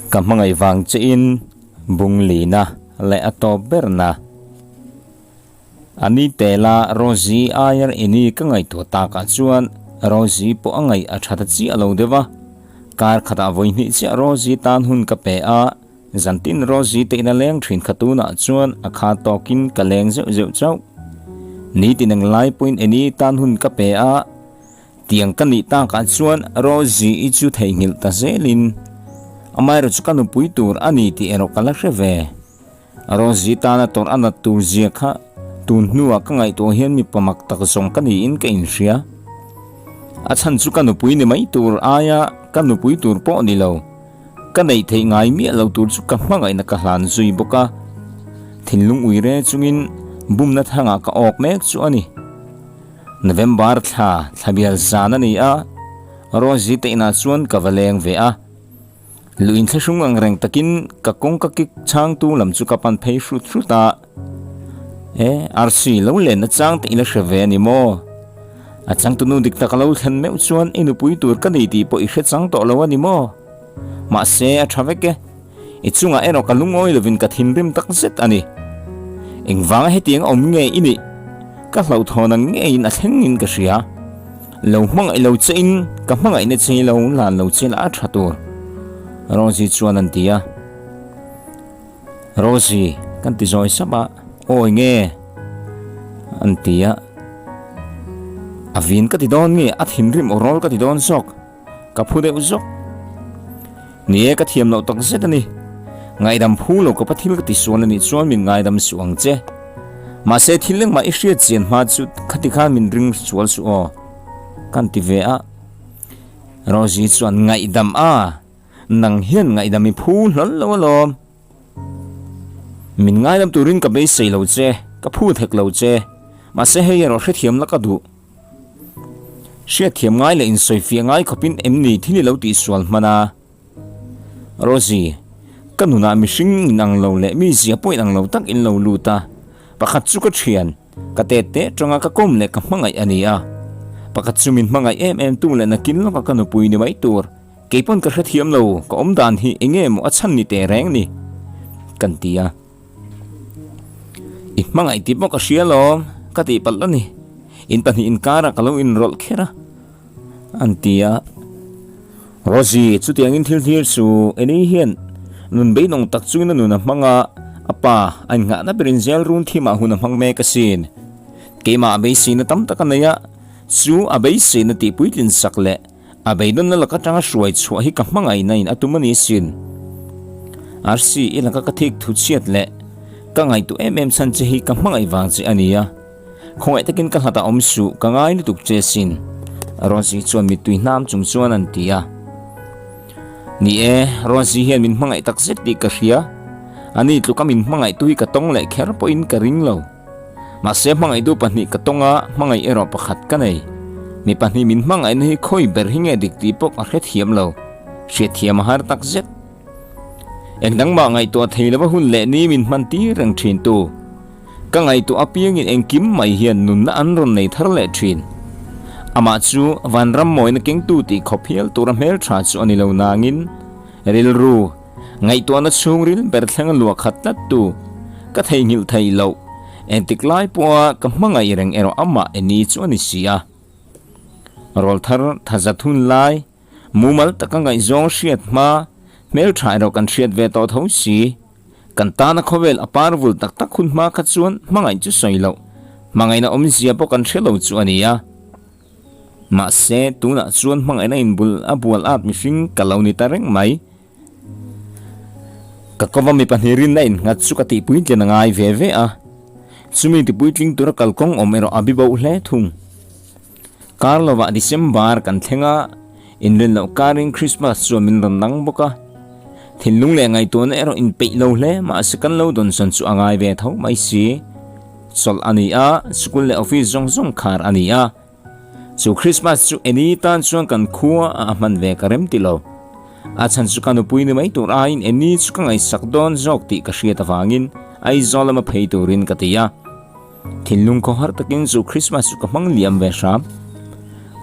Ka hmangaih vang che in bung lina leh a tawp berna. A ni tela Rosie aia ini ka ngaihtuah takah chuan Rosie pawh a ngaih a tha ta chiah lo deuh a. Kar khatah vawi hnih chiah Rosie tan hun ka pe a, zantin Rosie te ina leng thin kha tunah chuan a kha tawkin ka leng zeuh zeuh chauh. Nitin englai pawhin ini tan hun ka pe a, tiang ka nih takah chuan Rosie i chu theihnghilh ta zelin amaherawhchu chu ka nupui tur a ni tih erawh ka la hre ve. Rosie tana tawrh a nat tur zia kha tun hnuah ka ngaihtuah hian mipa mak tak zawng ka niin ka inhria. A chhan chu ka nupui ni mai tur aia ka nupui tur pawh ni lo. Ka neih theih ngai miah lo tur chu ka hmangaihna ka hlan zui bawk a. Thinlung ui re chungin bumna thangah ka awk mek chu a ni. November thla thlabial zan a ni a, Rosie te inah chuan ka va leng ve a. Lu inthlahrung ang reng takin ka kawngka kik chhangtu lam chu ka pan phei hrut hrut a. E, Arsi, lo lenna chang te i la hre ve a ni maw? A changtunu dik tak a lo thlen meuh chuan i nupui tur ka ni tih pawh i hre chang tawh lo a ni maw? Mahse, a tha vek e. I chungah erawh ka lungawi lovin ka thinrim tak zet a ni. Engvanga hetiang a awm nge i nih? Ka hlauhthawn ang ngeiin a thleng in ka hria. Lo hmangaih lo che in ka hmangaihna che lo lan lo che lah a tha tur. Rosie chuan an ti a. Rosie, kan ti zawi sap a, awi nge? An ti a. A vin ka ti dawn nge a thinrim aw rawl ka ti dawn zawk. Ka phu deuh zawk. Ni e, ka thiam loh tak zet a ni. Ngaidam phu lo ka pa thil ka ti sual a nih chuan min ngaidam suh ang che. Mahse thil engmah i hriat chian hma chu khati khan min ring sual suh aw. Kan ti ve a. Rosie chuan ngaihdam a, nang hian ngaihdam i phu hlawl lo alawm. Min ngaidam turin ka beisei lo che, ka phu thek lo che. Mahse hei erawh hrethiam la ka duh. Hriatthiam ngai leh insawifiah ngai khawpin em ni thil i lo tihsual hman a? Rosie, ka nunah mihring inang lo leh mi zia pawh inang lo tak in lo lut a. Pakhat chu ka thian, ka tet teh tanga ka kawm leh ka hmangaih a ni a. Pakhat chu min hmangaih em em tu leh nakin lawka ka nupui ni mai tur. Kei pawn ka hrethiam lo, ka awm dan hi enge maw a chhan ni teh reng ni? Kan ti a. I hmangaih tih pawh ka hria lawm, ka tih palh a ni. In pahnih inkarah ka lo inrawlh kher a, an ti a. Rosie, chutiangin thil thlir chu Eni hian nun beidawng tak chungin a nun a hmang a, a pa a innghahna berin zel run thimah hun a hmang mek asin. Keimah a beiseina tam tak a nei a, chu a beiseina tih puitlin sak leh A beidawnna lak atanga hruai chhuah hi ka hmangaihna in a tum a ni sin. RC, i laka ka thik thu chhiat leh ka ngaihtuah em em chhan che hi ka hmangaih vang che a ni a. Khawngaih takin ka hlat a awm suh, ka ngai lutuk che sin. Rosie chuan mittui hnam chung chuan an ti a. Ni e, Rosie hian min hmangaih tak zet tih ka hria. Ani tluka min hmangaihtu hi ka tawng leh kher pawhin ka ring lo. Mahse hmangaihtu pahnih ka tawng a, hmangaih erawh pakhat ka nei. Mi pahnih min hmangaihna hi khawi ber hi nge dik tih pawh ka hrethiam lo. Hriatthiam a har tak zet. Eng dangmah ngaihtuah thei lova hun leh ni min hman tir reng thin tu. Ka ngaihtuah apiangin engkim mai hian nunna an rawn nei thar leh thin. Amah chu vanram mawina kengtu tih khawp hial tura hmeltha chu a ni lo nangin, rilru, Ngaihtuahna chhungril ber thleng a luah khat tlat tu ka theihnghilh thei loh. Engtik lai pawha ka hmangaih reng erawh amah eni chu a ni si a. Rawl thar thaza thun lai, mumal taka ngaihzawng hriat hma, hmeltha erawh kan hriat ve tawh tho si. Kan tana khawvel a par vul tak tak hun hma kha chuan hmangaih chu sawi loh, hmangaihna awmzia pawh kan hre lo chu a ni a. Mahse, tunah chuan hmangaihna inbul a bual at mihring ka lo ni ta reng mai. Ka kawva mi pahnih rinna innghat chu ka tihpuitlin a ngai ve ve a. Chumi tipuitling tura kalkawng awm erawh a bi boh hle thung. Kar lovah December kan thleng a, inrin loh karin Christmas chuan min rawn nang bawk a. Thinlung leh ngaihtuahna erawh inpeih lo hle mahse kan lo dawnsawn chu a ngai ve tho mai si. Chawlh a ni a, school leh office zawng zawng khar a ni a. Chu Christmas chu Eni tan chuan kan khua a hman ve ka rem ti lo. A chhan chu ka nupui ni mai tur aiin Eni chu ka ngaihsak dawn zawk tih ka hriat avangin Aizawl lama phei turin ka ti a. Thinlung khawhar takin chu Christmas chu ka hmang liam ve hram.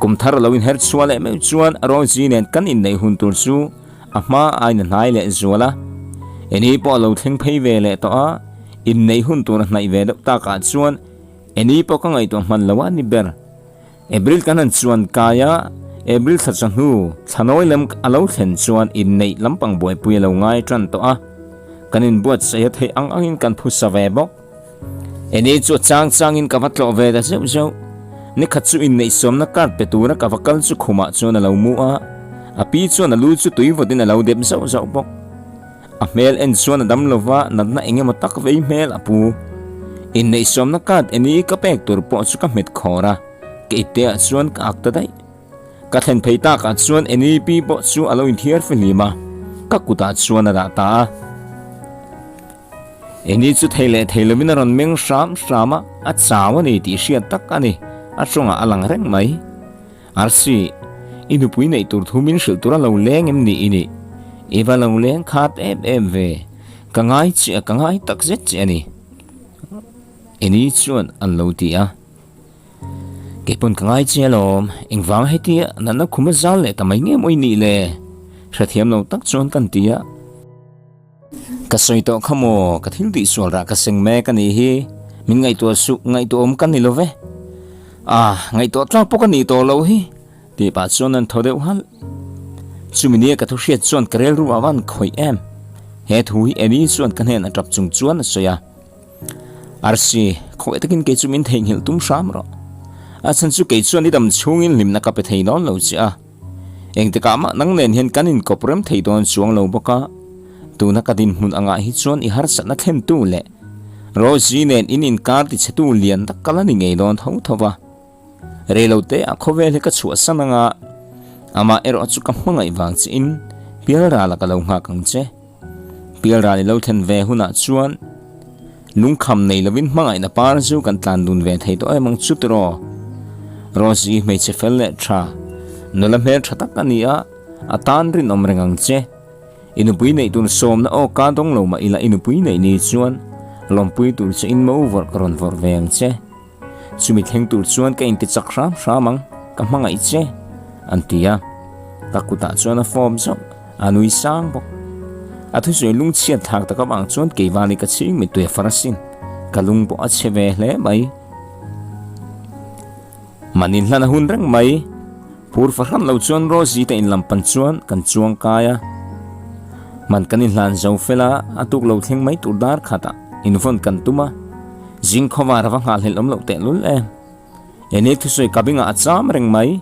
Kum thar a lo inher chhuah leh meuh chuan Rosie nen kan inneih hun tur chu a hma aiin a hnai leh zual a. Eni pawh a lo thleng phei ve leh tawh a, inneih hun tur a hnaih ve deuh takah chuan Eni pawh ka ngaihtuah hman lo a ni ber. April kan han chuan kai a, April thla chawhnu thla nawi lam a lo thlen chuan inneih lampang buaipui a lo ngai tan tawh a, kan inbuatsaih a theih ang angin kan phusa ve bawk. Eni chu a chang changin ka va tlawh ve ta zeuh zeuh. Nikhat chu inneihsawmna card pe tura ka va kal chu khumah chuan a lo mu a, a pi chuan a lu chu tui vawtin a lo dep zauh zauh bawk. A hmel en chuan a dam lova natna eng emaw tak vei hmel a pu. Inneihsawmna card eni ka pek tur pawh chu ka hmet khawr a, ka ipteah chuan ka ak ta daih. Ka thlen phei takah chuan NEP pawh chu a lo inthiar fihlim a, ka kutah chuan a dah ta a. Eni chu thei leh thei lovin a rawn meng hram hram a, a chau a ni tih hriat tak a ni, a tawngah a lang reng mai. Arsi, i nupui neih tur thu min hrilh tur a lo leng em ni i nih? I va lo leng khat em em ve, ka ngai che a, ka ngai tak zet che a ni. Eni chuan an lo ti a. Kei pawn ka ngai che alawm, engvang hetia natna khum a zal leh ta mai nge maw i nih le? Hrethiam lo tak chuan kan ti a. Ka sawi tawh kha maw, ka thil tih sual rah ka seng mek a nih hi, min ngaihtuah suh, ngaihtuah awm ka ni lo ve. Ah, ngaihtuah tlak pawh ka nih tawh loh hi, tih pah chuan an thaw deuh halh. Chumi nia ka thu hriat chuan ka rilru a van khawih em. He thu hi Amy chuan ka hnen a tap chung chuan a sawi a. Arsi, khawngaih takin kei chu min theihnghilh tum hram rawh. A chhan chu kei chuan i dam chhungin hlimna ka pe thei dawn lo che a. Engtikah mah nang nen hian kan inkawp rem thei dawn chuang lo bawk a, tuna ka dinhmun angah hi chuan i harsatna thlentu leh Rosie nen in inkar tichhetu lian tak ka la ni ngei dawn tho tho va. Reilote ah khawvel hi ka chhuahsan anga amah erawh chu ka hmangaih vang chiin Pialrala ka lo nghak ang che. Pialral i lo thlen ve hunah chuan lungkham nei lovin hmangaihna par chu kan tlan dun ve thei tawh em ang chu tiraw? Rosie hmeichhe fel leh tha, nula hmel tha tak a ni a, a tan rinawm reng ang che. I nupui neih tur sawmna aw ka dawng lo mah ila i nupui neih ni chuan lawmpui tur che in mo vawrh ka rawn vawrh ve ang che. Chumi thleng tur chuan ka inti chak hram hram ang, ka hmangaih che, an ti a. Ka kutah chuan a fawm zauh, a nui sang bawk. A thusawi lungchhiat thlak tak avang chuan Keivali ka chhing mittui a far asin, ka lung pawh a chhe ve hle mai. Man inhlan a hun reng mai, phur fahran lo chuan Rosie te inlam pan chuan kan chuang kai a. Man kan inhlan zo fel a, a tuk lo thleng mai tur dar khatah invawn kan tum a. Zing khawvar a va nghahhlelh awm loh tehlul e. Ene thusawi ka bengah a cham reng mai.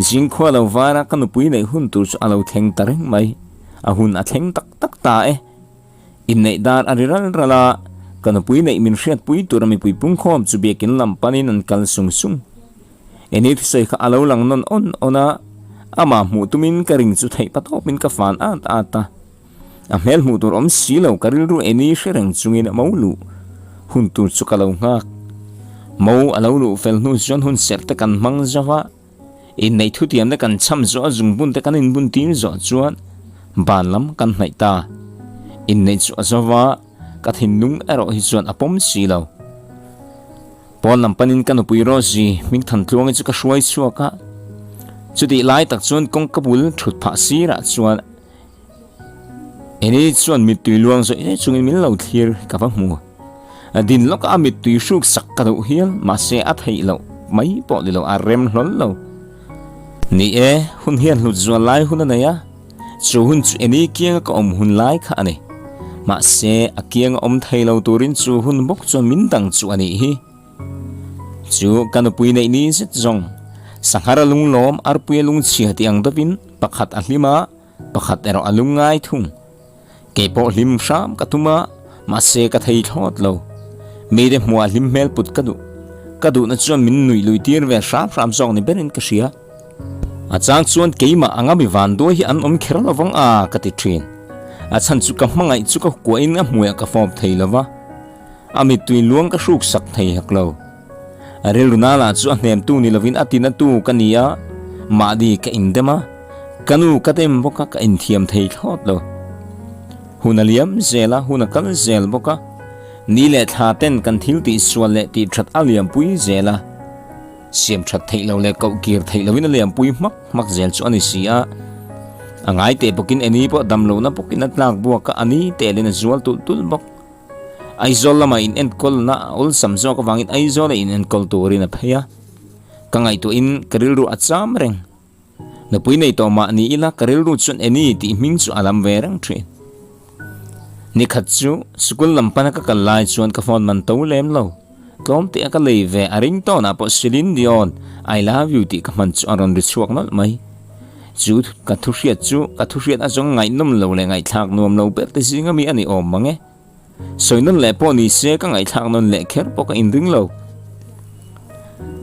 Zing khua lo vara ka nupui neih hun tur chu a lo thleng ta reng mai. A hun a thleng tak tak ta e. Inneih dar a ri ral ral a, ka nupui neih min hriatpui tura mipui pungkhawm chu biakin lam panin an kal sung sung. Ene thusawi kha a lo lang nawn awn awn a, amah hmuh tumin ka ring chu theih patawpin ka fan at at a. A hmel hmuh tur awm si lo ka rilru eni hre reng chungin a mo luh hun tur chu ka lo nghak. Mo a lo luh fel hnu chuan hun serh te kan hmang zo va, inneih thutiam te kan cham zawh a zungbun te kan inbun tir zawh chuan ban lam kan hnaih ta. Inneih chu a zo va, ka thinlung erawh hi chuan a pawm si lo. Pawn lam panin ka nupui Rosie hming Thantluangi chu ka hruai chhuak a, chutih lai tak chuan kawngka bul thut phah sirah chuan Eni chuan mittui luang zawih zawih chungin min lo thlir ka va hmu. A din lawkah a mittui hruk sak ka duh hial, mahse a theih loh mai pawh ni lo, a rem hlawl lo. Ni e, hun hian hlut zual lai hun a nei a, chu hun chu Eni kianga ka awm hun lai kha a ni. Mahse, a kianga awm thei lo turin chu hun bawk chuan min dang chu a nih hi. Chu ka nupui neih ni zet zawng, Sanghara lunglawm arpuia lungchhia tih ang deuhin pakhat a hlim a, Pakhat erawh a lung ngai thung. Kei pawh hlim hram ka tum a, mahse ka thei thlawt lo. Mite hmuah hlim hmel put ka duh. Ka duhna chuan min nuih lui tir ve hram hram zawk ni berin ka hria. A chang chuan keimah anga mi vanduai hi an awm kher lo vang a ka ti thin. A chhan chu ka hmangaih chu ka kuahin a hmuiah ka fawp thei lo va. A mittui luang ka hruk sak thei hek lo. A rilru nala chu a hnemtu ni lovin a tinatu ka ni a, mahni ka indem a, ka nu ka dem bawk a, ka inthiam thei thlawt lo. Hun a liam zel a, hun a kal zel bawk a, ni leh thla ten kan thil tihsual leh tihthat a liampui zel a. Siam that theih lo leh koh kir theih loin a liampui hmak hmak zel chu a ni si a. A ngai teh bawkin Eni pawh dam lohna bawkin a tlak buak a, a ni telin a zual tulh tulh bawk. Aizawl lama in enkawlna a awlsam zawk avangin Aizawla in enkawl turin a phei a. Ka ngaihtuahin ka rilru a cham reng. Nupui nei tawh mah ni ila ka rilru chuan Eni tih hming chu a lam ve reng thin. Nikhat chu sikul lam pana ka kal lai chuan ka phone man to lem lo. Tlawm teh a ka lei ve a ring tawnah pawh Celine Dion I love you tih ka hman chu a rawn ri chhuak nawlh mai. Chu ka thu hriat chu ka thu hriat azawng ngaihnawm lo leh ngaihthlak nuam lo ber te zinga mi a ni awm mang e. Sawi nawn leh pawh ni se ka ngaihthlak nawn leh kher pawh ka inring lo.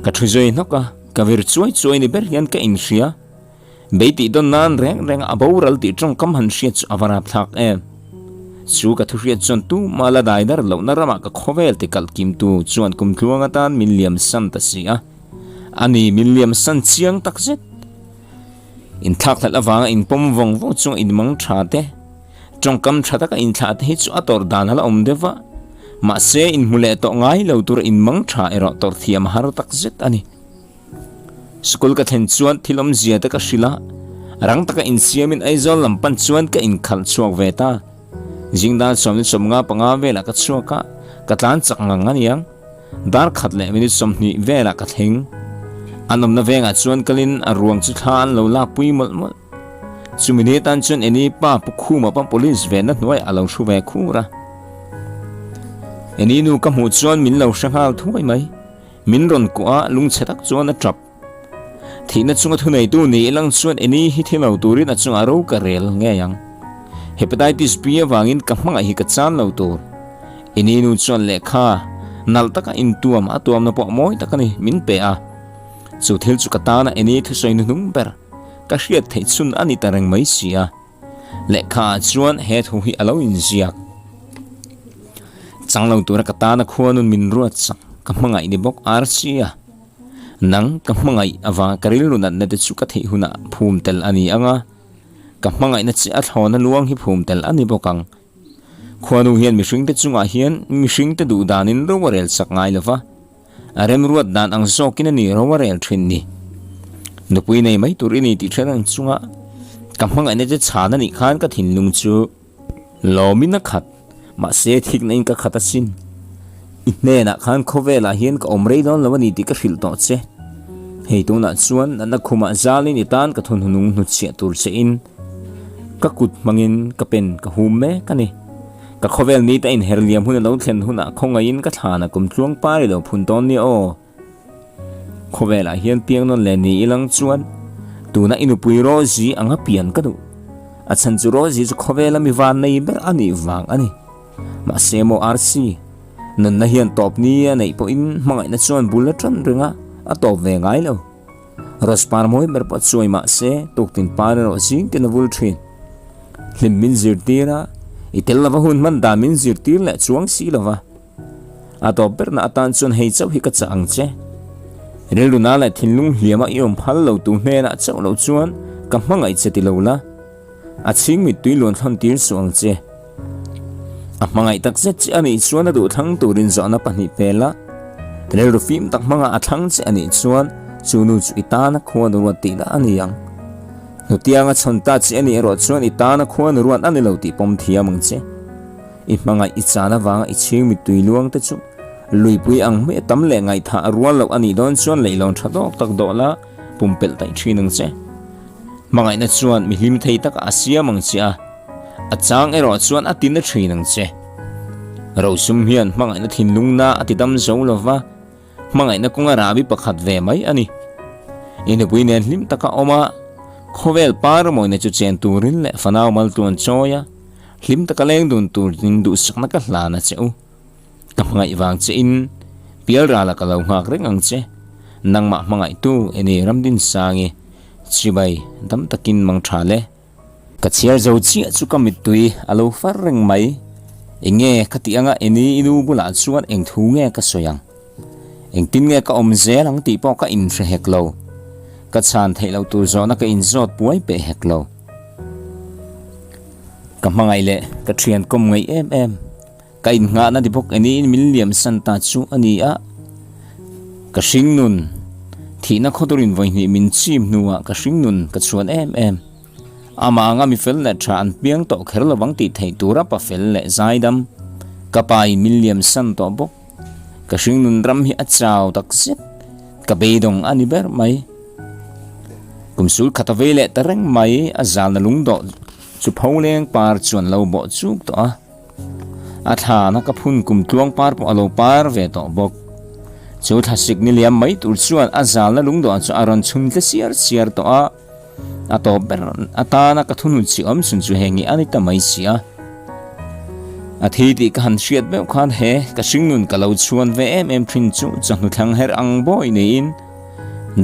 Ka thu zui hnawk a, ka vir chuai chuai ni ber hian ka inhria. Bei tih dawn nan reng reng a boral tih tawngkam han hriat chu a va rapthlak em. Chu ka thu hriat chuan tumah la dai dar lohna ramah ka khawvel ti kalh kimtu chuan kum tluang atan min liam san ta si a. Ani min liam san chiang tak zet. Inthlakhlelh avanga inpawm vawng vawng chunga inmang tha te, Tawngkam tha taka inthlah te hi chu a tawrh dan a la awm deuh va, mahse inhmu leh tawh ngai lo tura inmang tha erawh tawrh thiam a har tak zet a ni. School ka thlen chuan thil awmzia te ka hrilh a, rang taka insiamin Aizawl lam pan chuan ka inkhalh chhuak ve ta. Zingdan 15 velah ka chhuak a, ka tlan chak ngang a niang. Dar khat leh minute 20 velah ka thleng. An awmna vengah chuan kalin a ruang chu thla an lo lakpui mawlh mawlh. Chumi ni atan chuan Eni pa Pu Khuma pawh police venna hnuaiah a lo hru ve khur a. Eni nu ka hmuh chuan min lo hre nghal thuai mai. Min rawn kuah a, lungchhe tak chuan a tap. Thihna chunga thuneitu ni ilang chuan Eni hi thi lo turin a chungah ro ka rel ngei ang. Hepatitis B avangin ka hmangaih hi ka chan lo tur. Eni nu chuan lehkha nalh taka intuam a tuamna pawh mawi tak a ni, min pe a. Chu thil chu ka tana Eni thusawi hnuhnung ber. Ka hriat theih chhun a ni ta reng mai si a. Lehkha ah chuan he thu hi a lo inziak. Chang lo tura ka tana khuanun min ruat chak ka hmangaih ni bawk RC a. Nang ka hmangaih avanga ka rilru natna te chu ka theih hunah phum tel a ni ang a. Ka hmangaihna che a thlawna luang hi phum tel a ni bawk ang. Khuanu hian mihringte chungah hian mihringte duh danin ro a rel chak ngai lo va. A remruat dan ang zawkin a ni ro a rel thin ni. Nupui nei mai tur i ni tih hre reng chunga ka hmangaihna che chhan a nih khan ka thinlung chu lawmin a khat, mahse thikna in ka khat asin. I hnenah khan khawvelah hian ka awm rei dawn lo a ni tih ka hrilh tawh che. Hei tunah chuan natna khumah zalin i tan ka thunhnung hnutchhiah tur che in Ka kut hmangin ka pen ka hum mek a ni. Ka khawvel ni ta inher liam hun a lo thlen hunah khawngaihin ka thlan a kum tluang par i lo phun tawn nia aw. Khawvelah hian piang nawn leh ni ilang chuan tuna i nupui Rosie anga pian ka duh. A chhan chu Rosie chu khawvela mi van nei ber a nih vang a ni. Mahse maw RC, nunna hian tawp ni a neih pawhin hmangaihna chuan bul a tan reng a, a tawp ve ngai lo. Rose par mawi ber pawh chuai mah se, tuktin par erawh zing ten a vul thin. Hlim min zirtir a, i tel lova hun hman dan min zirtir leh chuang si lova. A tawp berna atan chuan hei chauh hi ka chah ang che. Rilru na leh thinlung hliama i awm phal lo tu hnenah chauh loh chuan ka hmangaih che ti lo la. A chhing mittui luan thlawn tir suh ang che. A hmangaih tak zet che a nih chuan a duh thlang turin zawhna pahnih pel a, rilru fim tak hmangah a thlang che a nih chuan chu nu chu i tana khua nu ruat tihna a ni ang. Hnutianga chhawn ta che a nih erawh chuan i tana khua nu ruat a ni lo tih pawm thiam ang che. I hmangaih i chan avanga i chhing mittui luang te chu luipui ang hmeh tam leh ngaihthah a rual loh a nih dawn chuan leihlawn tha tawk tak dawh la pumpelh daih thin ang che. Hmangaihna chuan mi hlim thei takah a siam ang che a, a chang erawh chuan a tina thin ang che. Rosum hian hmangaihna thinlungna a ti dam zo lo va, hmangaihna kawnga rahbi pakhat ve mai a ni. I nupui nen hlim taka awm a, khawvel par mawina chu chen turin leh fanau maltluan chawi a, hlim taka leng dun turin duhsakna ka hlan a che u. Ka hmangaih vang che in pial rala ka lo nghak reng ang che. Nangmah hmangaihtu eni Ramdinsangi chibai dam takin mang tha le. Ka chhiar zo chiah chu ka mittui a lo far reng mai. Enge ka tih anga eni i nu bulah chuan eng thu nge ka sawi ang? Engtin nge ka awm zel ang tih pawh ka inhre hek lo. Ka chhan theih loh tur zawhna ka inzawt buai peh hek lo. Ka hmangaih leh ka thian kawm ngaih em em. Ka innghahna ni bawk eniin min liam san ta chu a ni a, ka hring nun. Thihna khawturin vawihnih min chim hnuah ka hringnun ka chhuan em em. Amah anga mi fel leh tha an piang tawh kher lovang tih theih tura pa fel leh zaidam ka pa in min liam san tawh bawk. Ka hringnun ram hi a chau tak zet, ka beidawng a ni ber mai. Kum sul khat a vei leh ta reng mai, a zalna lungdawh chu pholeng par chuan lo bawh chuk tawh a. A thlana ka phun kum tluang par pawh a lo par ve tawh bawk. Chu thlasik ni liam mai tur chuan a zalna lungdawh chu a rawn chhun tle siar siar tawh a. A tawp ber atana ka thunun chi awm chhun chu heng hi a ni ta mai si a. A thi tih ka han hriat meuh khan he ka hringnun ka lo chhuan ve em em thin chu chawhnu thlang her ang bawi niin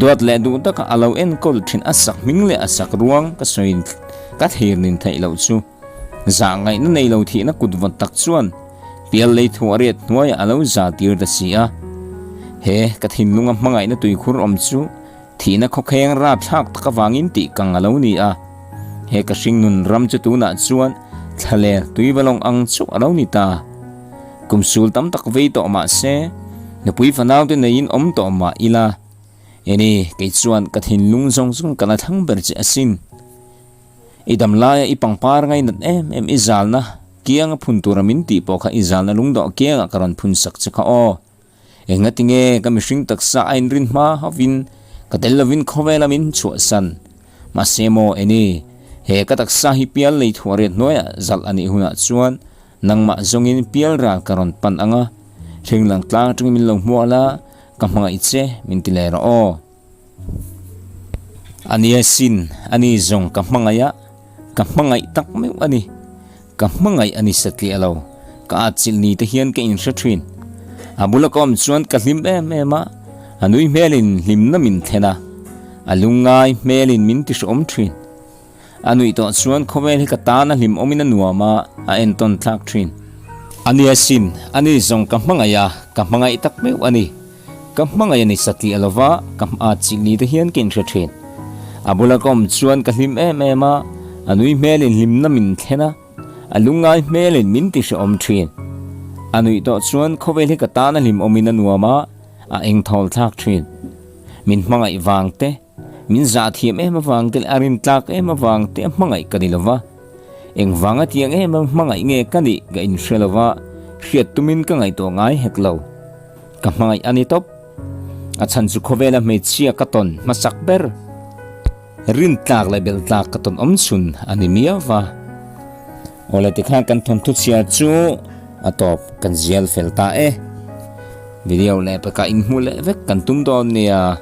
duat leh duh taka a lo enkawl thin a sak hming leh a sak ruang ka sawi ka thlir nin theih loh chu zah ngaihna nei lo thihna kut vawt tak chuan pial lei thu a riat hnuaiah a lo za tir ta si a. He ka thinlunga hmangaihna tuikhur awm chu Thihna khawkheng rapthlak tak avangin tih kang a lo ni a, he ka hringnun ram chu tunah chuan thlaler tuivalawng ang chauh a lo ni ta. Kum sul tam tak vei tawh mah se, nupui fanaute neiin awm tawh mah ila, eni kei chuan ka thinlung zawng zawng ka la thlang ber che asin. I dam laia i pangpar ngainat em em i zalna kianga phun tura min tih pawh kha i zalna lungdawh kiangah ka rawn phun sak che kha aw. Engatinge ka mihring taksa a inrin hma hovin ka tel lovin khawvela min chhuahsan? Mahse maw eni, he ka taksa hi pial lei thuah riat hnuaiah zalh a nih hunah chuan nangmah zawngin pial ral ka rawn pan ang a, hringlang tlang atangin min lo hmuah la, ka hmangaih che min ti leh rawh aw. A nia sin, a ni zawng ka hmangaih a, ka hmangaih tak meuh a ni. Ka hmangaih a ni satliah lo, ka atchilh ni te hian ka inhre thin. A bula ka awm chuan ka hlim em em a, a nui hmelin hlimna min thlen a, a lungngai hmelin min tihrehawm thin. A nuih tawh chuan khawvel hi ka tan a hlim awmin a nuam a, a entawn thlak thin. A nia sin, a ni zawng ka hmangaih a, ka hmangaih tak meuh a ni. Ka hmangaih a ni satliah lo va, ka hma chih ni te hian ka inhre thin. A bula ka awm chuan ka hlim em em a, a nui hmelin hlimna min thlen a, a lungngai hmelin min tihrehawm thin. A nuih tawh chuan khawvel hi ka tan a hlim awmin a nuam a, a engthawl thlak thin. Min hmangaih vang te. Min zah thiam em avang te leh a rintlak em avang te a hmangaih ka ni lo va. Engvanga tiang em a hmangaih nge ka nih ka inhre lo va, hriat tumin ka ngaihtuah ngai hek lo. Ka hmangaih a ni tawp. A chhan chu khawvela hmeichhia ka tawn hmasak ber. Rintlak leh belhtlak ka tawn awm chhun a ni miau va. Awle tikhan kan thawnthu chhiar chu a tawp kan zial fel ta e. Video leh pekah inhmuh leh vek kan tum dawn nia.